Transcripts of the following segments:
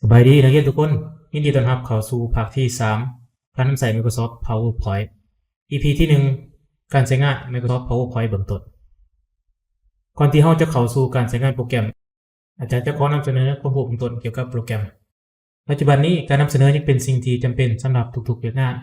ສະບາຍດີນັກຮຽນທຸກຄົນ, ຍິນດີຕ້ອນຮັບເຂົ້າສູ່ພາກທີສາມ ການນຳໃຊ້ Microsoft PowerPoint ອີພີທີໜຶ່ງ ການໃຊ້ງານ Microsoft PowerPoint ເບື້ອງຕົ້ນ. ກ່ອນທີ່ເຮົາຈະເຂົ້າສູ່ການໃຊ້ງານໂປຣແກຣມ, ອາຈານຈະຂໍນຳສະເໜີຄວາມຮູ້ເບື້ອງຕົ້ນກ່ຽວກັບໂປຣແກຣມ. ປັດຈຸບັນນີ້ ການນຳສະເໜີຍັງເປັນສິ່ງທີ່ຈຳເປັນສຳລັບທຸກໆວຽກງານ,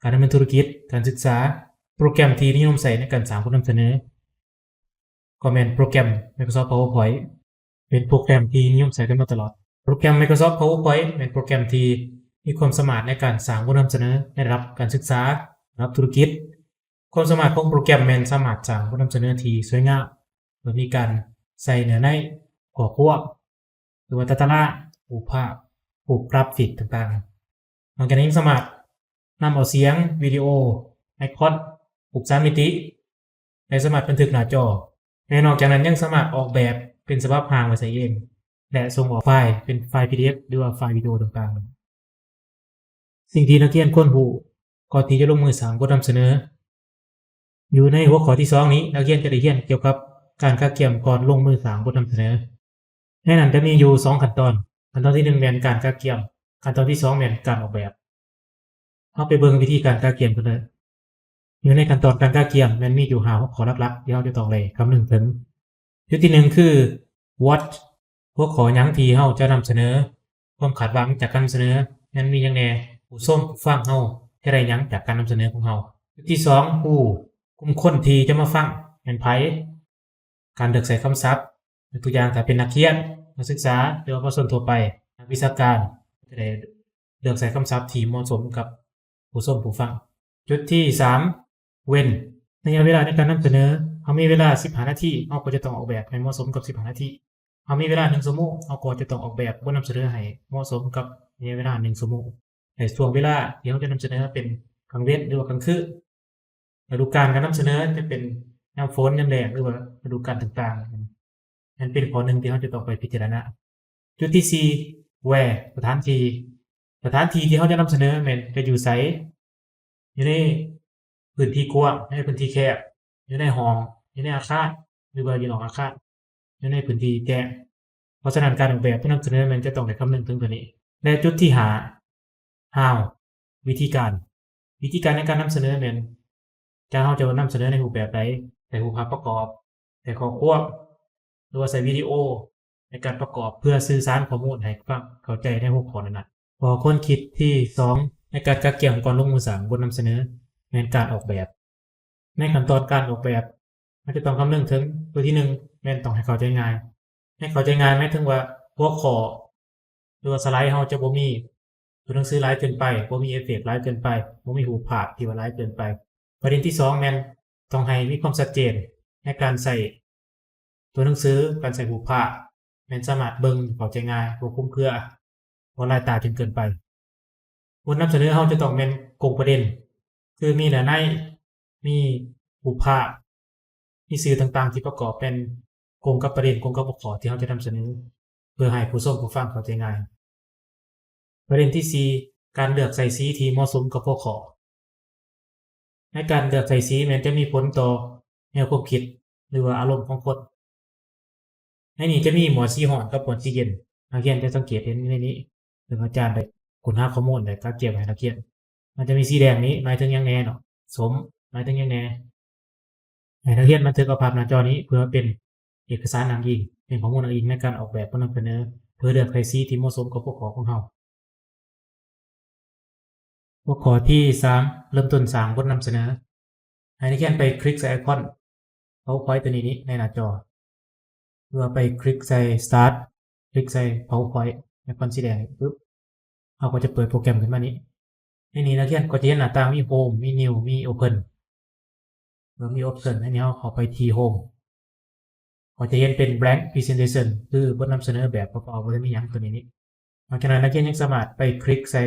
ການດຳເນີນທຸລະກິດ, ການສຶກສາ. ໂປຣແກຣມທີ່ນິຍົມໃຊ້ໃນການສ້າງບົດນຳສະເໜີ ກໍແມ່ນໂປຣແກຣມ Microsoft PowerPoint ເປັນໂປຣແກຣມທີ່ນິຍົມໃຊ້ກັນມາຕະຫຼອດ. ໂປຣແກຣມ Microsoft PowerPoint ແມ່ນໂປຣແກຣມທີ່ມີຄວາມສາມາດໃນການສ້າງບົດນຳສະເໜີໃນລະດັບການສຶກສາ, ລະດັບທຸລະກິດ. ຄວາມສາມາດຂອງໂປຣແກຣມແມ່ນສາມາດສ້າງບົດນຳສະເໜີທີ່ສວຍງາມ ໂດຍມີການໃສ່ເນື້ອໃນ, ຂໍ້ຄວາມ ຫຼືວ່າຕາຕະລາງ, ຮູບພາບ, ຮູບກຣາຟິກຕ່າງໆ. ນອກຈາກນັ້ນຍັງສາມາດນຳເອົາສຽງ, ວິດີໂອ, ໄອຄອນ, ຮູບສາມມິຕິ ແລະ ສາມາດບັນທຶກໜ້າຈໍ. ແລະ ນອກຈາກນັ້ນຍັງສາມາດອອກແບບເປັນສະບັບຮ່າງໄວ້ໃຊ້ເອງ ແລະ ສົ່ງອອກໄຟລ໌ເປັນໄຟລ໌ PDF ຫຼືວ່າໄຟລ໌ວິດີໂອຕ່າງໆ. ສິ່ງທີ່ນັກຮຽນຄວນຮູ້ກ່ອນທີ່ຈະລົງມືສ້າງບົດນຳສະເໜີ. ຢູ່ໃນຫົວຂໍ້ທີສອງນີ້ ນັກຮຽນຈະໄດ້ຮຽນກ່ຽວກັບການກະກຽມກ່ອນລົງມືສ້າງບົດນຳສະເໜີ. ໃນນັ້ນຈະມີຢູ່ສອງຂັ້ນຕອນ. ຂັ້ນຕອນທີໜຶ່ງແມ່ນການກະກຽມ, ຂັ້ນຕອນທີສອງແມ່ນການອອກແບບ. ເຮົາໄປເບິ່ງວິທີການກະກຽມກັນເລີຍ. ຢູ່ໃນຂັ້ນຕອນການກະກຽມແມ່ນມີຢູ່ຫ້າຫົວຂໍ້ຫຼັກໆ ທີ່ເຮົາຈະຕ້ອງໄດ້ຄຳນຶງເຖິງ. ຈຸດທີໜຶ່ງຄື What ຫົວຂໍ້ຫຍັງທີ່ເຮົາຈະນຳສະເໜີ, ຄວາມຄາດຫວັງຈາກການນຳສະເໜີແມ່ນມີຫຍັງແດ່, ຜູ້ຊົມຜູ້ຟັງເຮົາຈະໄດ້ຫຍັງຈາກການນຳສະເໜີຂອງເຮົາ. ຈຸດທີສອງ Who ກຸ່ມຄົນທີ່ຈະມາຟັງແມ່ນໃຜ, ການເລືອກໃຊ້ຄຳສັບ, ຍົກຕົວຢ່າງ ຖ້າເປັນນັກຮຽນ, ນັກສຶກສາ ຫຼືວ່າປະຊາຊົນທົ່ວໄປ, ນັກວິຊາການ ຈະໄດ້ເລືອກໃຊ້ຄຳສັບທີ່ເໝາະສົມກັບຜູ້ຊົມຜູ້ຟັງ. ຈຸດທີສາມ When ໄລຍະເວລາໃນການນຳສະເໜີ. ເຮົາມີເວລາສິບຫ້ານາທີ, ເຮົາກໍຈະຕ້ອງອອກແບບໃຫ້ເໝາະສົມກັບສິບຫ້ານາທີ. ເຮົາມີເວລາໜຶ່ງຊົ່ວໂມງ, ເຮົາກໍຈະຕ້ອງອອກແບບບົດນຳສະເໜີໃຫ້ເໝາະສົມກັບໄລຍະເວລາໜຶ່ງຊົ່ວໂມງ. ໃນຊ່ວງເວລາທີ່ເຮົາຈະນຳສະເໜີເປັນກາງເວັນ ຫຼືວ່າກາງຄືນ. ລະດູການການນຳສະເໜີຈະເປັນຍາມຝົນ, ຍາມແລ້ງ ຫຼືວ່າລະດູການຕ່າງໆ. ນັ້ນເປັນຂໍ້ໜຶ່ງທີ່ເຮົາຈະຕ້ອງໄປພິຈາລະນາ. ຈຸດທີສີ່ Where ສະຖານທີ່. ສະຖານທີ່ທີ່ເຮົາຈະນຳສະເໜີແມ່ນຈະຢູ່ໃສ? ຢູ່ໃນພື້ນທີ່ກວ້າງ, ໃນພື້ນທີ່ແຄບ, ຢູ່ໃນຫ້ອງ, ຢູ່ໃນອາຄານ ຫຼືວ່າຢູ່ນອກອາຄານ, ຢູ່ໃນພື້ນທີ່ແຈ້ງ. ເພາະສະນັ້ນ ການອອກແບບຜູ້ນຳສະເໜີແມ່ນຈະຕ້ອງໄດ້ຄຳນຶງເຖິງຕົວນີ້. ແລະ ຈຸດທີຫ້າ How ວິທີການ. ວິທີການໃນການນຳສະເໜີແມ່ນຈະ ເຮົາຈະນຳສະເໜີໃນຮູບແບບໃດ, ໃສ່ຮູບພາບປະກອບ, ໃສ່ຂໍ້ຄວາມ ຫຼືວ່າໃສ່ວິດີໂອໃນການປະກອບ ເພື່ອສື່ສານຂໍ້ມູນໃຫ້ຟັງເຂົ້າໃຈໃນຫົວຂໍ້ນັ້ນໆ. ຂໍ້ຄວນຄິດທີສອງ ໃນການກະກຽມກ່ອນລົງມືສ້າງບົດນຳສະເໜີ ແມ່ນການອອກແບບ. ໃນຂັ້ນຕອນການອອກແບບ ເຮົາຈະຕ້ອງຄຳນຶງເຖິງ ຕົວທີໜຶ່ງ ແມ່ນຕ້ອງໃຫ້ເຂົ້າໃຈງ່າຍ. ໃຫ້ເຂົ້າໃຈງ່າຍໝາຍເຖິງວ່າ ຫົວຂໍ້ ຫຼືວ່າສະໄລເຮົາຈະບໍ່ມີຕົວໜັງສືຫຼາຍເກີນໄປ, ບໍ່ມີເອຟເຟັກຫຼາຍເກີນໄປ, ບໍ່ມີຮູບພາບທີ່ວ່າຫຼາຍເກີນໄປ. ປະເດັນທີສອງແມ່ນຕ້ອງໃຫ້ມີຄວາມຊັດເຈນໃນການໃຊ້ຕົວໜັງສື, ການໃຊ້ຮູບພາບ ແມ່ນສາມາດເບິ່ງເຂົ້າໃຈງ່າຍ, ບໍ່ຄຸມເຄືອ, ບໍ່ລາຍຕາຈົນເກີນໄປ. ບົດນຳສະເໜີເຮົາຈະຕ້ອງແມ່ນກົງປະເດັນ, ຄືມີເນື້ອໃນ, ມີຮູບພາບ, ມີສື່ຕ່າງໆທີ່ປະກອບແມ່ນກົງກັບປະເດັນ, ກົງກັບຫົວຂໍ້ທີ່ເຮົາຈະນຳສະເໜີ ເພື່ອໃຫ້ຜູ້ຊົມຜູ້ຟັງເຂົ້າໃຈງ່າຍ. ປະເດັນທີສີ່ ການເລືອກໃຊ້ສີທີ່ເໝາະສົມກັບຫົວຂໍ້. ໃນການເລືອກໃຊ້ສີແມ່ນຈະມີຜົນຕໍ່ແນວຄວາມຄິດ ຫຼືວ່າອາລົມຂອງຄົນ. ໃນນີ້ຈະມີໝວດສີຮ້ອນກັບໝວດສີເຢັນ. ນັກຮຽນຈະສັງເກດເຫັນໃນນີ້ ເຊິ່ງອາຈານໄດ້ຄົ້ນຫາຂໍ້ມູນ ແລະ ກະກຽມໃຫ້ນັກຮຽນ. ມັນຈະມີສີແດງນີ້ໝາຍເຖິງຫຍັງແດ່ເນາະ? ສົ້ມ ໝາຍເຖິງຫຍັງແດ່? ໃຫ້ນັກຮຽນບັນທຶກເອົາພາບໜ້າຈໍນີ້ເພື່ອເປັນເອກະສານອ້າງອີງ, ເປັນຂໍ້ມູນອ້າງອີງໃນການອອກແບບບົດນຳສະເໜີ ເພື່ອເລືອກໃຊ້ສີທີ່ເໝາະສົມກັບຫົວຂໍ້ຂອງເຮົາ. ຫົວຂໍ້ທີສາມ ເລີ່ມຕົ້ນສ້າງບົດນຳສະເໜີ. ໃຫ້ນັກຮຽນໄປຄລິກໃສ່ໄອຄອນ PowerPoint ຕົວນີ້ນີ້ໃນໜ້າຈໍ ຫຼືວ່າໄປຄລິກໃສ່ Start ຄລິກໃສ່ PowerPoint ໄອຄອນສີແດງນີ້ປຶບ ເຮົາກໍຈະເປີດໂປຣແກຣມຂຶ້ນມານີ້. ໃນນີ້ນັກຮຽນກໍຈະເຫັນໜ້າຕ່າງມີ Home ມີ New ມີ Open ແລ້ວມີ Option. ໃນນີ້ເຮົາເຂົ້າໄປທີ່ Home ກໍຈະເຫັນເປັນ Blank Presentation ຄືບົດນຳສະເໜີແບບເປົ່າໆ ບໍ່ໄດ້ມີຫຍັງ ຕົວນີ້ນີ້. ນອກຈາກນັ້ນ ນັກຮຽນຍັງສາມາດໄປຄລິກໃສ່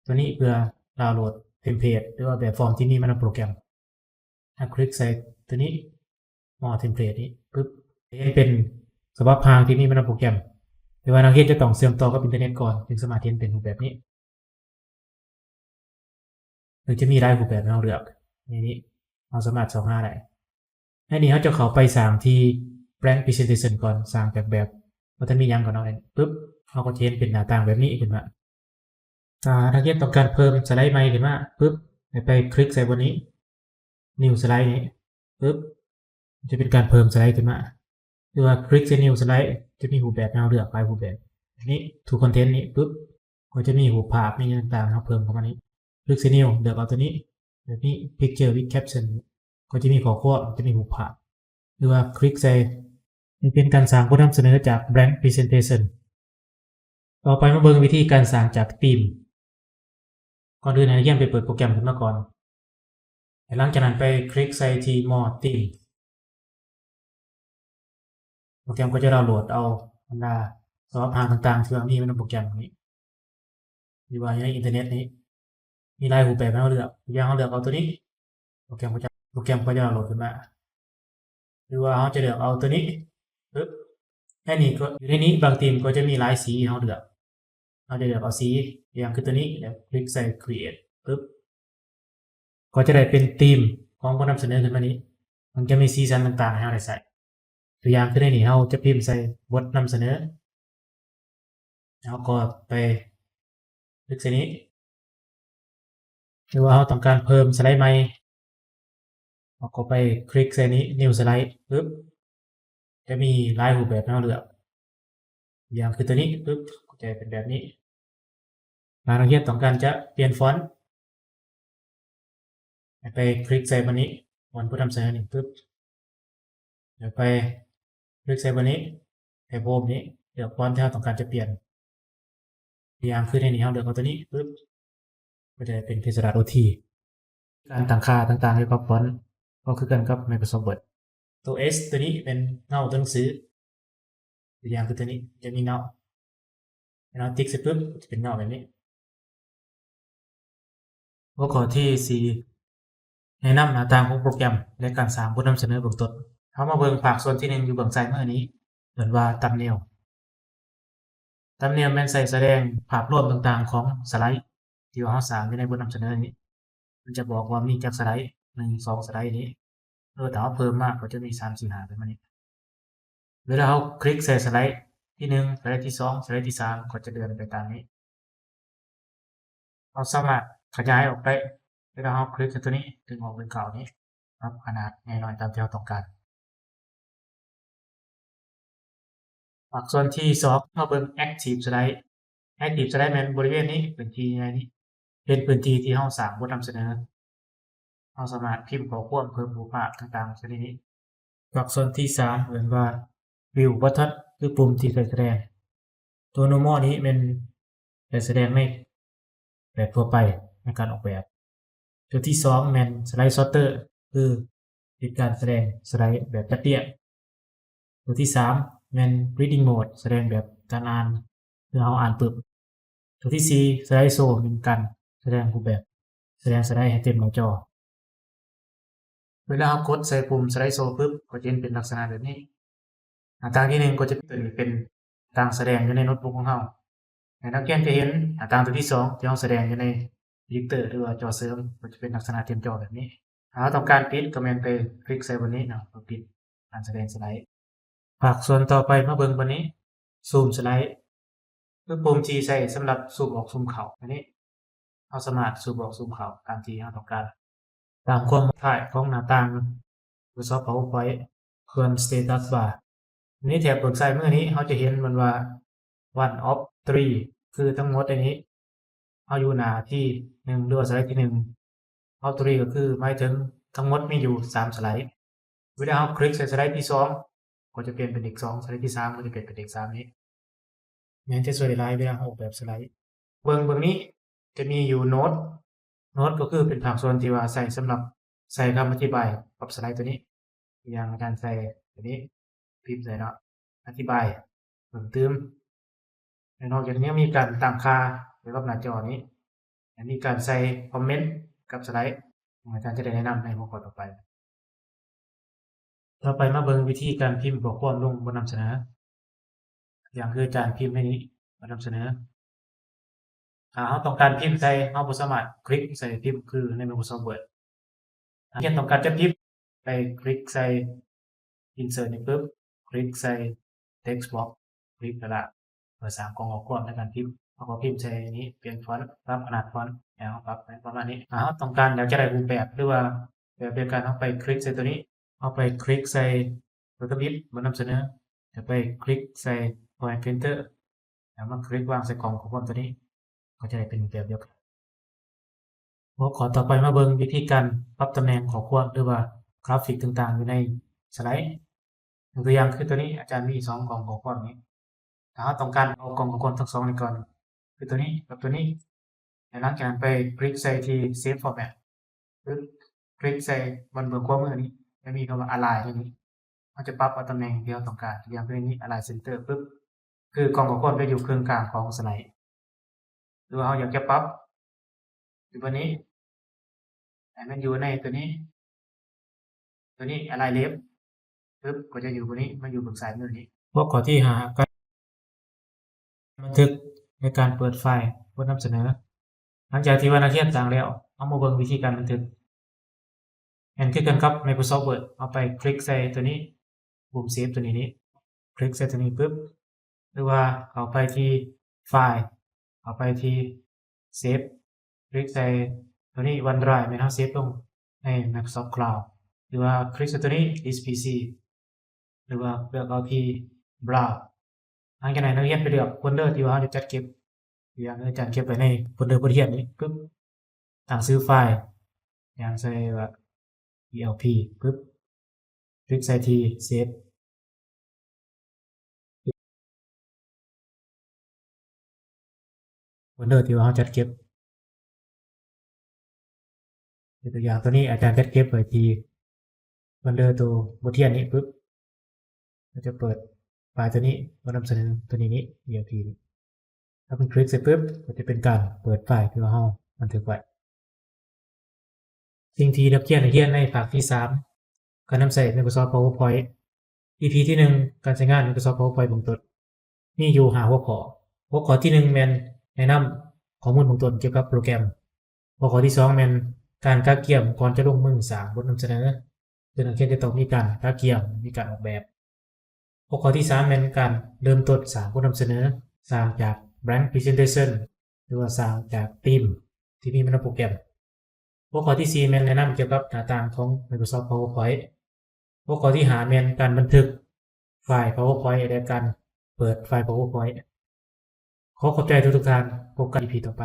ຕົວນີ້ເພື່ອດາວໂຫຼດເທັມເພລດ ຫຼືວ່າແບບຟອມທີ່ມີມານຳໂປຣແກຣມ. ຖ້າຄລິກໃສ່ຕົວນີ້ More Template ນີ້ປຶບ ຈະເຫັນເປັນສະບັບຮ່າງທີ່ມີມານຳໂປຣແກຣມ, ແຕ່ວ່ານັກຮຽນຈະຕ້ອງເຊື່ອມຕໍ່ກັບອິນເຕີເນັດກ່ອນ ຈຶ່ງສາມາດເຫັນເປັນຮູບແບບນີ້. ເຊິ່ງຈະມີຫຼາຍຮູບແບບໃຫ້ເຮົາເລືອກ. ໃນນີ້ເຮົາສາມາດຊອກຫາໄດ້. ໃນນີ້ເຮົາຈະເຂົ້າໄປສ້າງທີ່ Blank Presentation ກ່ອນ, ສ້າງຈາກແບບບໍ່ທັນມີຫຍັງກ່ອນເນາະ. ປຶບ ເຮົາກໍຈະເຫັນເປັນໜ້າຕ່າງແບບນີ້ຂຶ້ນມາ. ຖ້ານັກຮຽນຕ້ອງການເພີ່ມສະໄລໃໝ່ຂຶ້ນມາປຶບ ໃຫ້ໄປຄລິກໃສ່ບ່ອນນີ້ New Slide ນີ້ປຶບ ຈະເປັນການເພີ່ມສະໄລຂຶ້ນມາ ຫຼືວ່າຄລິກໃສ່ New Slide ຈະມີຮູບແບບໃຫ້ເຮົາເລືອກຫຼາຍຮູບແບບ. ນີ້ To Content ນີ້ປຶບ ກໍຈະມີຮູບພາບ ມີຫຍັງຕ່າງໆ ໃຫ້ເຮົາເພີ່ມເຂົ້າມານີ້. ຄລິກໃສ່ New ເລືອກເອົາຕົວນີ້ ແບບນີ້ Picture with Caption ກໍຈະມີຂໍ້ຄວາມ ຈະມີຮູບພາບ ຫຼືວ່າຄລິກໃສ່ ນີ້ເປັນການສ້າງບົດນຳສະເໜີຈາກ Blank Presentation. ຕໍ່ໄປມາເບິ່ງວິທີການສ້າງຈາກທີມ. ກ່ອນອື່ນໃຫ້ນັກຮຽນໄປເປີດໂປຣແກຣມຂຶ້ນມາກ່ອນ ແລະ ຫຼັງຈາກນັ້ນໄປຄລິກໃສ່ທີ່ More Theme. ໂປຣແກຣມກໍຈະດາວໂຫຼດເອົາບັນດາສະບັບຮ່າງຕ່າງໆ ທີ່ວ່າມີຢູ່ໃນໂປຣແກຣມນີ້ ຫຼືວ່າຢູ່ໃນອິນເຕີເນັດນີ້ ມີຫຼາຍຮູບແບບໃຫ້ເຮົາເລືອກ. ຢ່າງເຮົາເລືອກເອົາຕົວນີ້ ໂປຣແກຣມກໍຈະ ໂປຣແກຣມກໍຈະໂຫຼດຂຶ້ນມາ ຫຼືວ່າເຮົາຈະເລືອກເອົາຕົວນີ້ປຶບ ໃນນີ້ກໍ ຢູ່ໃນນີ້ບາງທີມກໍຈະມີຫຼາຍສີໃຫ້ເຮົາເລືອກ. ເຮົາຈະເລືອກເອົາສີຢ່າງຄືຕົວນີ້ ແລ້ວຄລິກໃສ່ Create ປຶບ ກໍຈະໄດ້ເປັນທີມຂອງບົດນຳສະເໜີຂຶ້ນມານີ້ ມັນຈະມີສີສັນຕ່າງໆ ໃຫ້ເຮົາໄດ້ໃຊ້. ຕົວຢ່າງຄືໃນນີ້ ເຮົາຈະພິມໃສ່ບົດນຳສະເໜີ ເຮົາກໍໄປຄລິກໃສ່ນີ້ ຫຼືວ່າເຮົາຕ້ອງການເພີ່ມສະໄລໃໝ່ ເຮົາກໍໄປຄລິກໃສ່ນີ້ New Slide ປຶບ ຈະມີຫຼາຍຮູບແບບໃຫ້ເຮົາເລືອກ ຢ່າງຄືຕົວນີ້ປຶບ ກໍຈະເປັນແບບນີ້. ຖ້ານັກຮຽນຕ້ອງການຈະປ່ຽນຟອນ ໃຫ້ໄປຄລິກໃສ່ບ່ອນນີ້ ບ່ອນຜູ້ນຳສະເໜີນີ້ປຶບ ແລ້ວໄປຄລິກໃສ່ບ່ອນນີ້ ໃຫ້ໂຮມນີ້ ເລືອກຟອນທີ່ເຮົາຕ້ອງການຈະປ່ຽນ. ຢ່າງຄືໃນນີ້ ເຮົາເລືອກເອົາຕົວນີ້ປຶບ ກໍຈະໄດ້ເປັນເພຈສະດາດ ໂອທີ. ການຕັ້ງຄ່າຕ່າງໆ ກ່ຽວກັບຟອນ ກໍຄືກັນກັບ Microsoft Word. ຕົວ S ຕົວນີ້ເປັນເງົາຕົວໜັງສື ຕົວຢ່າງຄືຕົວນີ້ຈະມີເງົາ ເວລາຕິກໃສ່ປຶບ ຈະເປັນເງົາແບບນີ້. ຫົວຂໍ້ທີສີ່ ແນະນຳໜ້າຕ່າງຂອງໂປຣແກຣມ ແລະ ການສ້າງບົດນຳສະເໜີເບື້ອງຕົ້ນ. ເຮົາມາເບິ່ງພາກສ່ວນທີໜຶ່ງ ຢູ່ເບື້ອງຊ້າຍມືນີ້ ເອີ້ນວ່າ Thumbnail. Thumbnail ແມ່ນໃຊ້ສະແດງພາບລວມຕ່າງໆຂອງສະໄລທີ່ວ່າເຮົາສ້າງຢູ່ໃນບົດນຳສະເໜີນີ້ ມັນຈະບອກວ່າມີຈັກສະໄລ ໜຶ່ງ ສອງ ສະໄລນີ້ ຫຼືຖ້າເຮົາເພີ່ມມາກໍຈະມີ ສາມ ສີ່ ຫ້າ ປະມານນີ້. ເວລາເຮົາຄລິກໃສ່ສະໄລທີໜຶ່ງ ສະໄລທີສອງ ສະໄລທີສາມ ກໍຈະເລື່ອນໄປຕາມນີ້. ເຮົາສາມາດຂະຫຍາຍອອກໄດ້ ເວລາເຮົາຄລິກໃສ່ຕົວນີ້ ດຶງອອກ ດຶງເຂົ້ານີ້ ປັບຂະໜາດໃຫຍ່ນ້ອຍຕາມທີ່ເຮົາຕ້ອງການ. ພາກສ່ວນທີສອງ ເຮົາເບິ່ງ Active Slide. Active Slide ແມ່ນບໍລິເວນນີ້ ພື້ນທີ່ໃຫຍ່ນີ້ ເປັນພື້ນທີ່ທີ່ເຮົາສ້າງບົດນຳສະເໜີ. ເຮົາສາມາດພິມຂໍ້ຄວາມ ເພີ່ມຮູບພາບຕ່າງໆໃສ່ໃນນີ້. ພາກສ່ວນທີສາມ ເອີ້ນວ່າ View Button ຄືປຸ່ມທີ່ໃຊ້ສະແດງ. ຕົວ Normal ນີ້ແມ່ນ ແລະ ສະແດງໃນແບບທົ່ວໄປໃນການອອກແບບ. ຕົວທີສອງແມ່ນ Slide Sorter ຄືເປັນການສະແດງສະໄລແບບຈັດລຽງ. ຕົວທີສາມແມ່ນ Reading Mode ສະແດງແບບການອ່ານ ເມື່ອເຮົາອ່ານປຶບ. ຕົວທີສີ່ Slide Show ແມ່ນການສະແດງຮູບແບບສະແດງສະໄລໃຫ້ເຕັມໜ້າຈໍ. ເວລາເຮົາກົດໃສ່ປຸ່ມ Slide Show ປຶບ ກໍຈະເຫັນເປັນລັກສະນະແບບນີ້. ໜ້າຕ່າງທີໜຶ່ງກໍຈະເປັນ ເປັນຕ່າງສະແດງຢູ່ໃນໂນ້ດບຸກຂອງເຮົາ. ໃຫ້ນັກຮຽນຈະເຫັນໜ້າຕ່າງຕົວທີສອງ ທີ່ເຮົາສະແດງຢູ່ໃນໂປຣເຈັກເຕີ ຫຼືວ່າຈໍເສີມ ກໍຈະເປັນລັກສະນະເຕັມຈໍແບບນີ້. ຖ້າເຮົາຕ້ອງການປິດ ກໍແມ່ນໄປຄລິກໃສ່ບ່ອນນີ້ເນາະ ເພື່ອປິດການສະແດງສະໄລ. ພາກສ່ວນຕໍ່ໄປມາເບິ່ງບ່ອນນີ້ Zoom Slide ຄືປຸ່ມທີ່ໃຊ້ສຳລັບຊູມອອກຊູມເຂົ້າ. ອັນນີ້ ເຮົາສາມາດຊູມອອກຊູມເຂົ້າຕາມທີ່ເຮົາຕ້ອງການ ຕາມຄວາມທ້າຍຂອງໜ້າຕ່າງ Microsoft PowerPoint. ສ່ວນ Status Bar ໃນແຖບເບື້ອງຊ້າຍມືນີ້ ເຮົາຈະເຫັນມັນວ່າ One of Three ຄືທັງໝົດໃນນີ້ ເຮົາຢູ່ໜ້າທີໜຶ່ງ ຫຼືວ່າສະໄລທີໜຶ່ງ. Of Three ກໍຄືໝາຍເຖິງທັງໝົດມີຢູ່ສາມສະໄລ. ເວລາເຮົາຄລິກໃສ່ສະໄລທີສອງ ກໍຈະປ່ຽນເປັນເລກສອງ, ສະໄລທີສາມກໍຈະປ່ຽນເປັນເລກສາມນີ້. ແມ່ນຈະຊ່ວຍໄດ້ຫຼາຍເວລາເຮົາອອກແບບສະໄລ. ເບິ່ງເບື້ອງນີ້ຈະມີຢູ່ Note. Note ກໍຄືເປັນພາກສ່ວນທີ່ວ່າໃຊ້ສຳລັບໃສ່ຄຳອະທິບາຍກັບສະໄລຕົວນີ້. ຢ່າງອາຈານໃສ່ຕົວນີ້ ພິມໃສ່ເນາະ ອະທິບາຍເພີ່ມຕື່ມ. ແລະ ນອກຈາກນີ້ຍັງມີການຕັ້ງຄ່າກ່ຽວກັບໜ້າຈໍນີ້ ແລະ ມີການໃສ່ຄອມເມັນກັບສະໄລ ອາຈານຈະໄດ້ແນະນຳໃນຫົວຂໍ້ຕໍ່ໄປ. ຕໍ່ໄປມາເບິ່ງວິທີການພິມຂໍ້ຄວາມລົງບົດນຳສະເໜີ ຢ່າງຄືອາຈານພິມໃນນີ້ ບົດນຳສະເໜີ. ຖ້າເຮົາຕ້ອງການພິມໃສ່ ເຮົາບໍ່ສາມາດຄລິກໃສ່ພິມຄືໃນ Microsoft Word. ຖ້າເຮົາຕ້ອງການຈະພິມ ໄປຄລິກໃສ່ Insert ນີ້ປຶບ ຄລິກໃສ່ Text Box ຄລິກແລ້ວລະ ເພື່ອສ້າງກ່ອງຂໍ້ຄວາມໃນການພິມ. ເຮົາກໍພິມໃສ່ນີ້ ປ່ຽນຟອນ, ປັບຂະໜາດຟອນ ໃຫ້ເຮົາປັບໃຫ້ປະມານນີ້. ຖ້າເຮົາຕ້ອງການຢາກຈະໄດ້ຮູບແບບ ຫຼືວ່າແບບດຽວກັນ, ເຮົາໄປຄລິກໃສ່ຕົວນີ້, ເຮົາໄປຄລິກໃສ່ Photobiz ບົດນຳສະເໜີ, ແລ້ວໄປຄລິກໃສ່ Point Printer ແລ້ວມາຄລິກວາງໃສ່ກ່ອງຂໍ້ຄວາມຕົວນີ້ ກໍຈະໄດ້ເປັນແບບດຽວກັນ. ຫົວຂໍ້ຕໍ່ໄປມາເບິ່ງວິທີການປັບຕຳແໜ່ງຂໍ້ຄວາມ ຫຼືວ່າກຣາຟິກຕ່າງໆຢູ່ໃນສະໄລ. ຍົກຕົວຢ່າງຄືຕົວນີ້, ອາຈານມີສອງກ່ອງຂໍ້ຄວາມນີ້. ຖ້າເຮົາຕ້ອງການເອົາກ່ອງຂໍ້ຄວາມທັງສອງນີ້ກ່ອນ, ຄືຕົວນີ້ກັບຕົວນີ້, ແລ້ວຫຼັງຈາກນັ້ນໄປຄລິກໃສ່ທີ່ Save Format ປຶບ, ຄລິກໃສ່ບ່ອນເບື້ອງຂວາມືນີ້ ແລ້ວມີຄຳວ່າ Align ຕົວນີ້. ເຮົາຈະປັບເອົາຕຳແໜ່ງທີ່ເຮົາຕ້ອງການ, ຕົວຢ່າງຄືໃນນີ້ Align Center ປຶບ, ຄືກ່ອງຂໍ້ຄວາມຈະຢູ່ເຄິ່ງກາງຂອງສະໄລ. ຫຼືວ່າເຮົາຢາກຈະປັບຢູ່ບ່ອນນີ້ ໃຫ້ມັນຢູ່ໃນຕົວນີ້, ຕົວນີ້ Align Left ປຶບ, ກໍຈະຢູ່ບ່ອນນີ້, ມັນຢູ່ເບື້ອງຊ້າຍມືນີ້. ຫົວຂໍ້ທີຫ້າ ການບັນທຶກໃນການເປີດໄຟລ໌ບົດນຳສະເໜີ. ຫຼັງຈາກທີ່ວ່ານັກຮຽນສ້າງແລ້ວ, ເຮົາມາເບິ່ງວິທີການບັນທຶກ. ແມ່ນຄືກັນກັບ Microsoft Word, ເຮົາໄປຄລິກໃສ່ຕົວນີ້, ປຸ່ມ Save ຕົວນີ້ນີ້, ຄລິກໃສ່ຕົວນີ້ປຶບ, ຫຼືວ່າເຂົ້າໄປທີ່ File, ເຂົ້າໄປທີ່ Save, ຄລິກໃສ່ຕົວນີ້ OneDrive ແມ່ນເຮົາເຊຟລົງໃນ Microsoft Cloud, ຫຼືວ່າຄລິກໃສ່ຕົວນີ້ Disk PC, ຫຼືວ່າເລືອກເອົາທີ່ Browse. ຫຼັງຈາກນັ້ນນັກຮຽນໄປເລືອກໂຟນເດີທີ່ວ່າເຮົາຈະຈັດເກັບ, ຢ່າງອາຈານເກັບໄວ້ໃນໂຟນເດີບົດຮຽນນີ້ປຶບ, ຕັ້ງຊື່ໄຟລ໌ ຢ່າງໃສ່ວ່າ ELP ປຶບ, ຄລິກໃສ່ທີ່ Save ໂຟນເດີທີ່ວ່າເຮົາຈັດເກັບ. ຍົກຕົວຢ່າງ ຕົວນີ້ອາຈານຈັດເກັບໄວ້ທີ່ໂຟນເດີໂຕບົດຮຽນນີ້ປຶບ, ເຮົາຈະເປີດໄຟລ໌ຕົວນີ້, ມານຳສະເໜີຕົວນີ້ນີ້ ELP ນີ້. ຖ້າເຮົາຄລິກໃສ່ປຶບ, ກໍຈະເປັນການເປີດໄຟລ໌ທີ່ວ່າເຮົາບັນທຶກໄວ້. ສິ່ງທີ່ນັກຮຽນໄດ້ຮຽນໃນພາກທີສາມ ການນຳໃຊ້ Microsoft PowerPoint. ອີພີທີໜຶ່ງ ການໃຊ້ງານ Microsoft PowerPoint ເບື້ອງຕົ້ນ ມີຢູ່ຫ້າຫົວຂໍ້. ຫົວຂໍ້ທີໜຶ່ງແມ່ນແນະນຳຂໍ້ມູນເບື້ອງຕົ້ນກ່ຽວກັບໂປຣແກຣມ. ຫົວຂໍ້ທີສອງແມ່ນການກະກຽມກ່ອນຈະລົງມືສ້າງບົດນຳສະເໜີ, ຄືນັກຮຽນຈະຕ້ອງມີການກະກຽມ, ມີການອອກແບບ. ຫົວຂໍ້ທີສາມແມ່ນການເລີ່ມຕົ້ນສ້າງບົດນຳສະເໜີ, ສ້າງຈາກ blank presentation ຫຼືວ່າສ້າງຈາກທີມທີ່ມີມານຳໂປຣແກຣມ. ຫົວຂໍ້ທີສີ່ແມ່ນແນະນຳກ່ຽວກັບໜ້າຕ່າງຂອງ Microsoft PowerPoint. ຫົວຂໍ້ທີຫ້າແມ່ນການບັນທຶກໄຟລ໌ PowerPoint ແລະ ການເປີດໄຟລ໌ PowerPoint. ຂໍຂອບໃຈທຸກໆທ່ານ, ພົບກັນ ອີພີ ຕໍ່ໄປ.